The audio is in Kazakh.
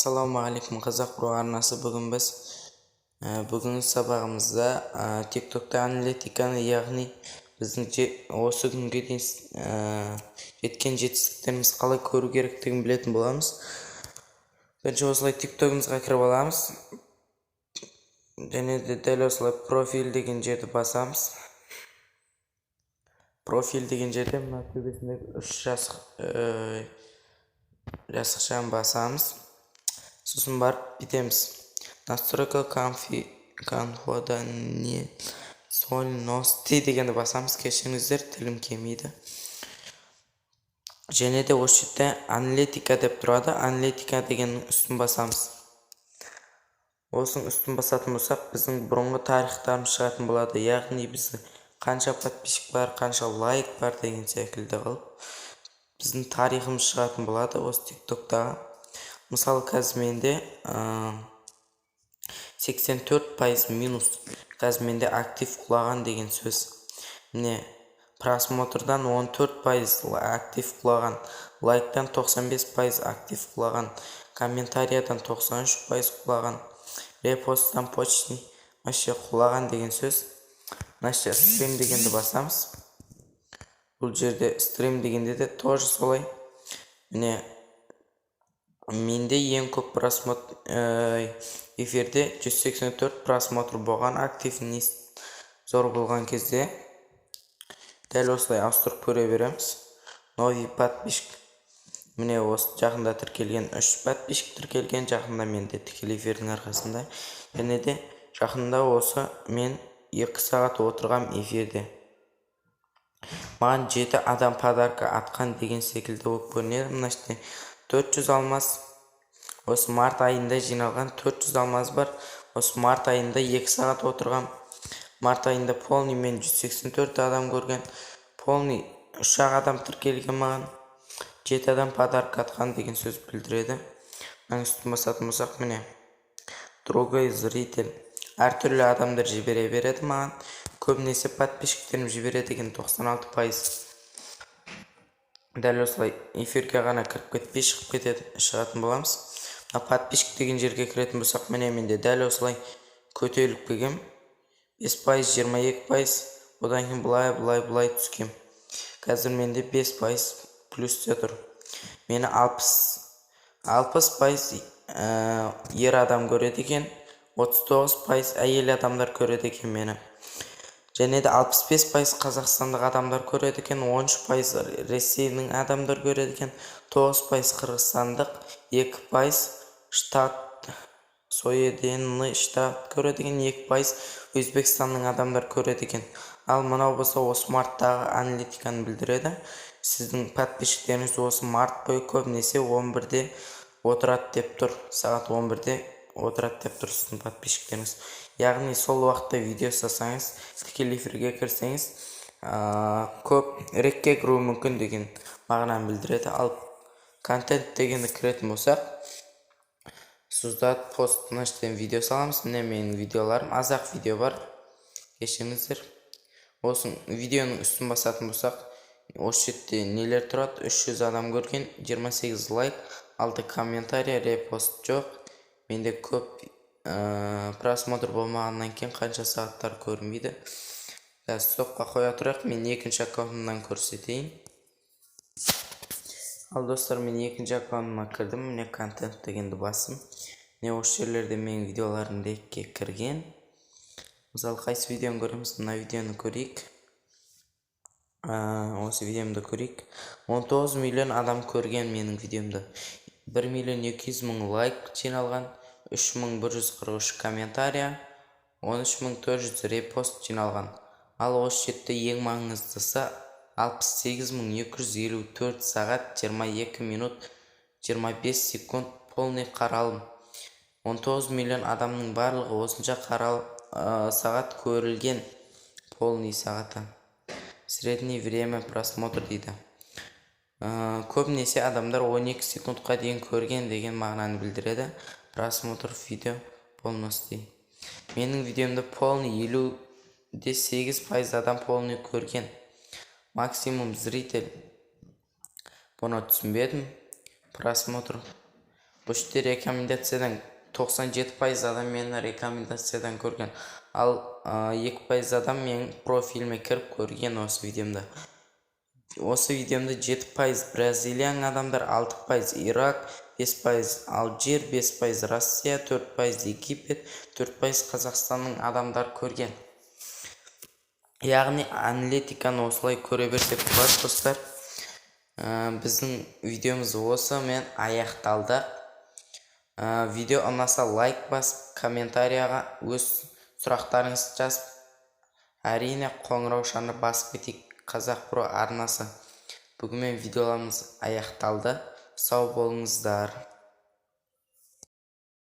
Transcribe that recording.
Ассалаумағалейкум, Қазақ Про арнасы! Бүгін біз бүгінгі сабағымызда ТикТокта аналитиканы, яғни біздің осы күнге дейін жеткен жетістіктерімізді қалай көру керектігін білетін боламыз. Бірінші осылай ТикТогымызға кіріп аламыз және де дәл осылай «Профиль» деген жерді басамыз. «Профиль» деген жерде мына төбесіндегі үш жасықшаны басамыз. Сосын барып бүйтеміз: «Настройка конфиденциальности» дегенді басамыз. Кешіріңіздер, тілім келмейді. Және де осы жерде «Аналитика» деп тұрады. «Аналитика» дегеннің үстін басамыз. Осының үстін басатын болсақ, біздің бұрынғы тарихтарымыз шығатын болады, яғни біздің қанша подписчик бар, қанша лайк бар деген секілді қылып біздің тарихымыз шығатын болады осы ТикТоктағы. Мысалы, қазір менде 84% минус, қазір менде актив құлаған деген сөз. Міне, просмотрдан 14% актив құлаған, лайктан 95% актив құлаған, комментариядан 93% құлаған, репосттан почти вообще құлаған деген сөз. Мына жерде «Стрим» дегенді басамыз. Бұл жерде «Стрим» дегенде де тоже солай. Міне, менде ең көп просмотр эфирде 184 просмотр болған. Активность зор болған кезде дәл осылай ауыстырып көре береміз. Новый подписчик, міне, осы жақында тіркелген, үш подписчик тіркелген жақында менде тікелей эфирдің арқасында. Және де жақында осы мен 2 сағат отырғам эфирде, маған жеті адам подарка атқан деген секілді болып көрінеді. Мына жерде 400 алмаз, осы март айында жиналған 400 алмаз бар. Осы март айында 2 сағат отырғам. Март айында полный мен 184 адам көрген, полный үш ақ адам тіркелген, маған жеті адам подарок атқан деген сөз білдіреді. Мынаның үстін басатын болсақ, міне, другой зритель, әртүрлі адамдар жібере береді. Маған көбінесе подписчиктерім жібереді екен, 96%. Дәл осылай эфирге ғана кіріп кетпей, шығып кетеді, шығатын боламыз. Мына «Подписчик» деген жерге кіретін болсақ, міне, менде дәл осылай көтеріліп келген: 5%, 22%, одан кейін былай, былай, былай түскен. Қазір менде 5% плюсте тұр. Мені 60% ер адам көреді екен, 39% әйел адамдар көреді екен мені. Және де 65% қазақстандық адамдар көреді екен, 13% Ресейдің адамдар көреді екен, 9% қырғызстандық, 2% штат, Соединенный Штат көреді екен, 2% Өзбекстанның адамдар көреді екен. Ал мынау болса осы марттағы аналитиканы білдіреді. Сіздің подписчиктеріңіз осы март бойы көбінесе 11-де отырады деп тұр, сағат 11-де отырады деп тұр сіздің подписчиктеріңіз. Яғни сол уақытта видео жасасаңыз, тікелей эфирге кірсеңіз, көп рекке кіруі мүмкін деген мағынаны білдіреді. Ал «Контент» дегенді кіретін болсақ, «Создать пост», мына жерден видео саламыз. Міне, менің видеоларым, аз ақ видео бар, кешіріңіздер. Осы видеоның үстін басатын болсақ, осы жерде нелер тұрады? 300 адам көрген, 28 лайк, 6 комментарий, репост жоқ. Менде көп просмотр болмағаннан кейін қанша сағаттар көрінбейді. Қазір стопқа қоя тұрайық, мен екінші аккаунтымнан көрсетейін. Ал, достар, мен екінші аккаунтыма кірдім. Міне, «Контент» дегенді бастым. Міне, осы жерлерде менің видеоларым рекке кірген. Мысалы, қайсы видеоны көреміз? Мына видеоны көрейік. Осы видеомды көрейік. 19 миллион адам көрген менің видеомды, 1 миллион 200 мың лайк жиналған, 3143 комментария, 13 400 репост жиналған. Ал осы жерде ең маңыздысы 68 254 сағат 22 минут 25 секунд полный қаралым. 19 миллион адамның барлығы осынша қарал сағат көрілген, полный сағаты. Средний время просмотр дейді. Көбінесе адамдар 12 секундқа дейін көрген деген мағынаны білдіреді. Просмотр видео полностью, менің видеомды полный 58% адам полный көрген. Максимум зритель, бұны түсінбедім. Просмотр, Бұл жерде рекомендациядан 97% адам мені рекомендациядан көрген, ал 2% адам менің профиліме кіріп көрген осы видеомды. Осы видеомды 7% Бразилияның адамдар, 6% Ирак, 5% Алжир, 5% Россия, 4% Египет, 4% Қазақстанның адамдар көрген. Яғни аналитиканы осылай көре берсек болады, достар. Біздің видеомыз осымен аяқталды. Видео ұнаса, лайк басып, комментарияға өз сұрақтарыңызды жазып, әрине, қоңыраушаны басып кетейік. Қазақ Про арнасы. Бүгінмен видеоларымыз аяқталды. Сау болыңыздар.